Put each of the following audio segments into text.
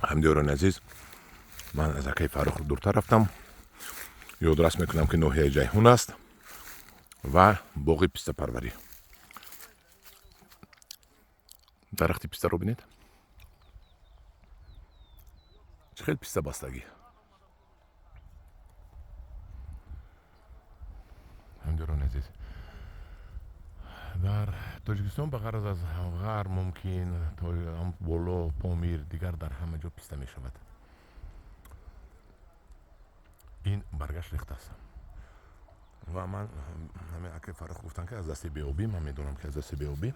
Ҳамдиёрони азиз, ман аз акаи Фаррух дуртар рафтам. Ёдрас мекунам, ки ноҳияи Ҷайҳун аст ва боғи пистапарварӣ. Дарахти пистаро бинед, чӣ хел писта бастагӣ. Ҳамдиёрони азиз, дар Тоҷикистон ба ғараз аз ғарб, мумкин боло Помир, дигар дар ҳама ҷо писта мешавад. Ин баргашт рехтааст ва ман ҳамин акаи Фаррух гуфтам, ки аз дасти беобӣ. Ман медонам, ки аз дасти беобӣ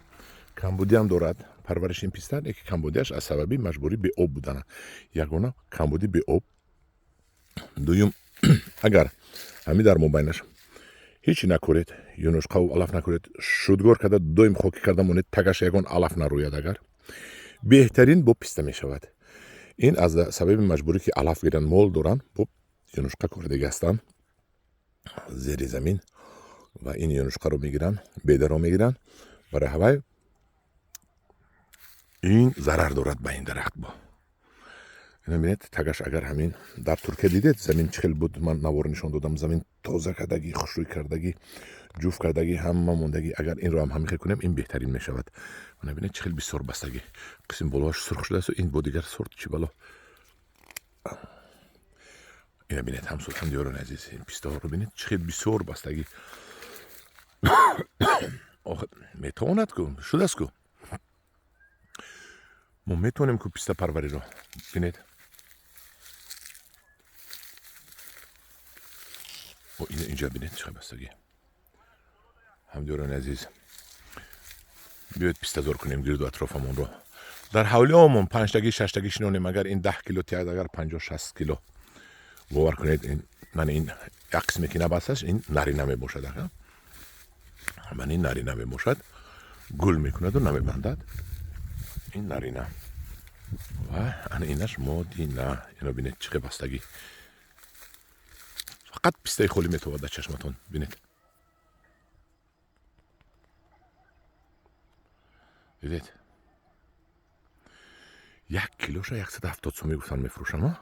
камбудиам дорад парвариши ин писта, лекин камбудиаш аз сабаби маҷбурӣ беоб будана. Ягона камбудӣ беоб. Дуюм, агар ҳамин дар мобайнаш ҳечи накоред, юнучқаву алаф накоред, шудгор карда, доим хокӣ карда монед, тагаш ягон алаф нарояд, агар беҳтарин бо писта мешавад. Ин аз сабаби маҷбурӣ, ки алаф гиранд, мол доранд, бо юнучқа кордагӣ ҳастанд зери замин ва ин юнучқаро мегиранд, бедаро мегиранд. Барои ҳавай ин зарар дорад ба ин дарахт. Бо ина бинед, тагаш агар ҳамин дар Туркия дидед, замин чӣ хел буд, ман навор нишон додам, замин тоза кардагӣ, хушрӯй кардагӣ, ҷуфт кардагӣ, ҳама мондагӣ. Агар инро ҳам ҳамин хел кунем, ин беҳтарин мешавад. Мана бинед, чӣ хел бисёр бастагӣ, қисми болоаш сурх шудааст. Ин бо дигар сорт чӣ бало. Ина бинед, ҳамдиёрони азиз, ин пистаҳоро бинед, чӣ хел бисёр бастагӣ. Охир метавонад ку, шудааст ку, мо метавонем ку пистапарвариро. Бинед, инҷа бинед, чӣ хел бастагӣ. Ҳамдиёрони азиз, биёед пистазор кунем гирду атрофамонро. Дар ҳавлиҳомон панҷтагӣ, шаштагӣ шинонем. Агар ин 10 кило тиҳад, агар 50-60 кило, бовар кунед, ман ин як қисме ки набасташ, ин нарина мебошад. Ман ин нарина мебошад, гул мекунаду намебандад. Ин нарина ва ана инаш модина. Ино бинед, чӣ хел бастагӣ, фақат пистаи холӣ метобад дар чашматон. Бинед, дидед, 1 килоша 170 сомӣ гуфтан мефурӯшам.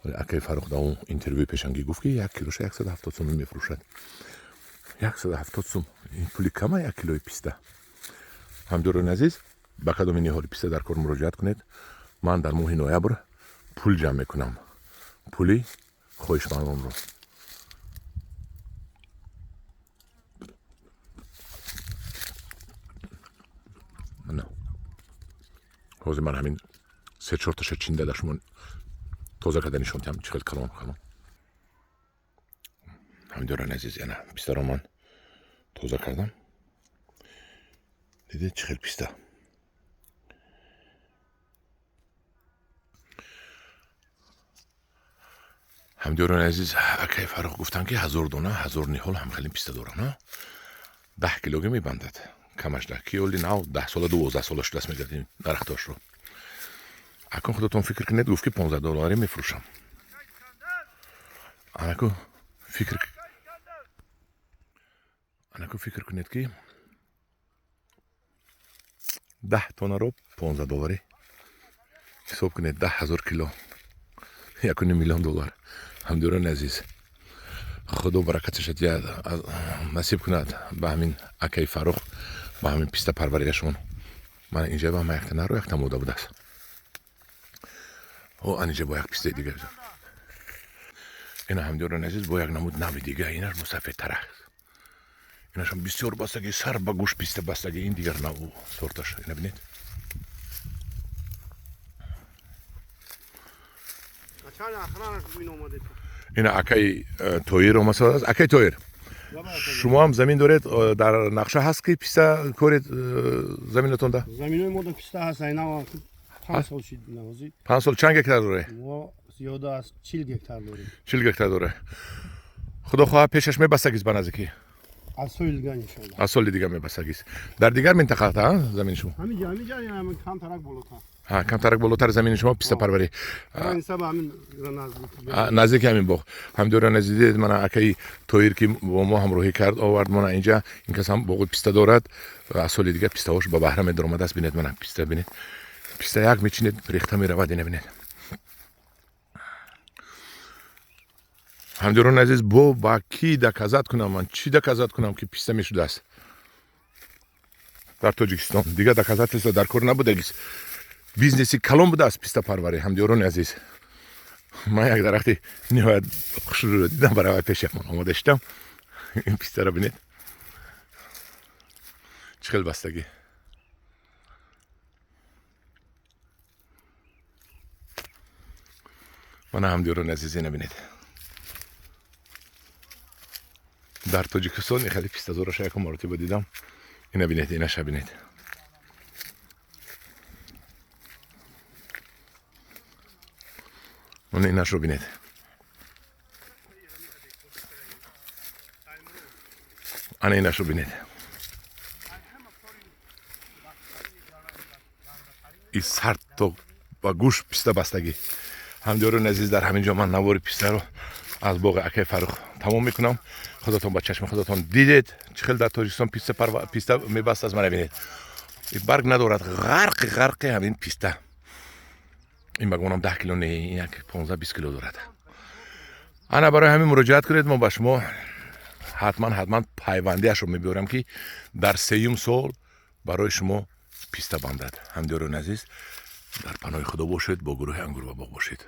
Акаи Фаррух дар он интервюи пешангӣ гуфт, ки 1 килоша 170 сомӣ мефурӯшад. 170 сум ин пули кама, 1 килои писта. Ҳамдиёрони азиз, ба кадоми ниҳоли писта дар кор, муроҷиат кунед. Ман дар моҳи ноябр пул ҷамъ мекунам, пули хоҳишмандонро. Ҳозир ман ҳамин се чорташа чинда дар шумо тоза карда нишон диҳам, чӣ хел калон калон. Ҳамдиёрони азиз, яна пистаро ман тоза кардам. Дидед, чӣ хел писта. Ҳамдиёрони азиз, акаи Фаррух гуфтанд, ки 1000 дона, 1000 ниҳол ҳамхелин писта доранд. 10 килоги мебандад камаш да ки оли нав 10 сола, 12 сола шудааст, мегӯяд ин дарахтошро. Акун худатон фикр кунед, гуфт, ки 15 долларе мефурӯшам. Анаку фикр кунед, ки 10 тоннаро 15 долларӣ ҳисоб кунед, 10 000 кило, 1,5 миллион доллар. Ҳамдиёрони азиз, Худо баракаташа диҳад, насиб кунад ба ҳамин акаи Фаррух, ба ҳамин писта парварияшон. Мана инҷа ба ма якта наро, якта мода будааст. О, анинҷа бо як пистаи дига. Ина, ҳамдиёрони азиз, бо як намуд нави дига, инаш мусафедтар аст. Инашам бисёр бастагӣ, сар ба гӯш писта бастагӣ. Ин дигар наву сорташ. Ина бинед. Ина акаи Тоир омасааст. Акаи Тоир, шумо ҳам замин доред, дар нақша ҳаст, ки писта коред заминатонда? Заминои мо писта ҳаст, айна 5 сол шид. 5 сол. Чанд гектар доре? Мо зиёда аз 40 гектар дорем. 40 гектар доре. Худо хоҳад, пешаш мебастагист ба наздикӣ. Аз соли дига, иншоалло. Аз соли дига мебастагист. Дар дигар минтақа замини шумо? Ҳаминҷа, ҳаминҷа, камтарак болотар. Камтарак болотар замини шумо пистапарварӣ. Ҳамин. Наздики ҳамин боғ. Ҳамдиёрони азиз, дидед, мана акаи Тоир, ки бо мо ҳамроҳӣ кард, овард мана инҷа. Ин кас ҳам боғи писта дорад. Аз соли дига пистаҳош ба баҳра медаромадааст. Бинед, мана писта, бинед, писта як мечинед, рехта меравад. Ина бинед. Ҳамдиёрони азиз, бо ба кӣ доказать кунам, ман чӣ доказать кунам, ки писта мешудааст дар Тоҷикистон? Дигар доказательство дар кор набудагист. Бизнеси калон будааст пистапарварӣ. Ҳамдиёрони азиз, ман як дарахти ниҳоят хушрӯро дидам, барои пешамон омода шудам. Ин пистаро бинед, чӣ хел бастагӣ. Мана, ҳамдиёрони азиз, ина бинед, дар Тоҷикистон хеле пистазораша якум маротиба дидам. Ина бинед, инаша бинед. Мана, инашро бинед. Ана, инашро бинед. И сар то ба гӯш писта бастагӣ. Ҳамдиёрони азиз, дар ҳамин ҷо ман навори пистаро аз боғи акаи Фаррух тамом мекунам. Худатон ба чашми худатон дидед, чӣ хел дар Тоҷикистон писта мебаст. Аз мана бинед, барг надорад, ғарқи ғарқи ҳамин писта. Ин ба гумонам 10 кило не, ин як 15-20 кило дорад. Ана, барои ҳамин муроҷиат кунед, мо ба шумо ҳатман, ҳатман пайвандиашро мебиёрам, ки дар сеюм сол барои шумо писта бандад. Ҳамдиёрони азиз, дар паноҳи Худо бошед, бо гурӯҳи Ангур ва боғ бошед.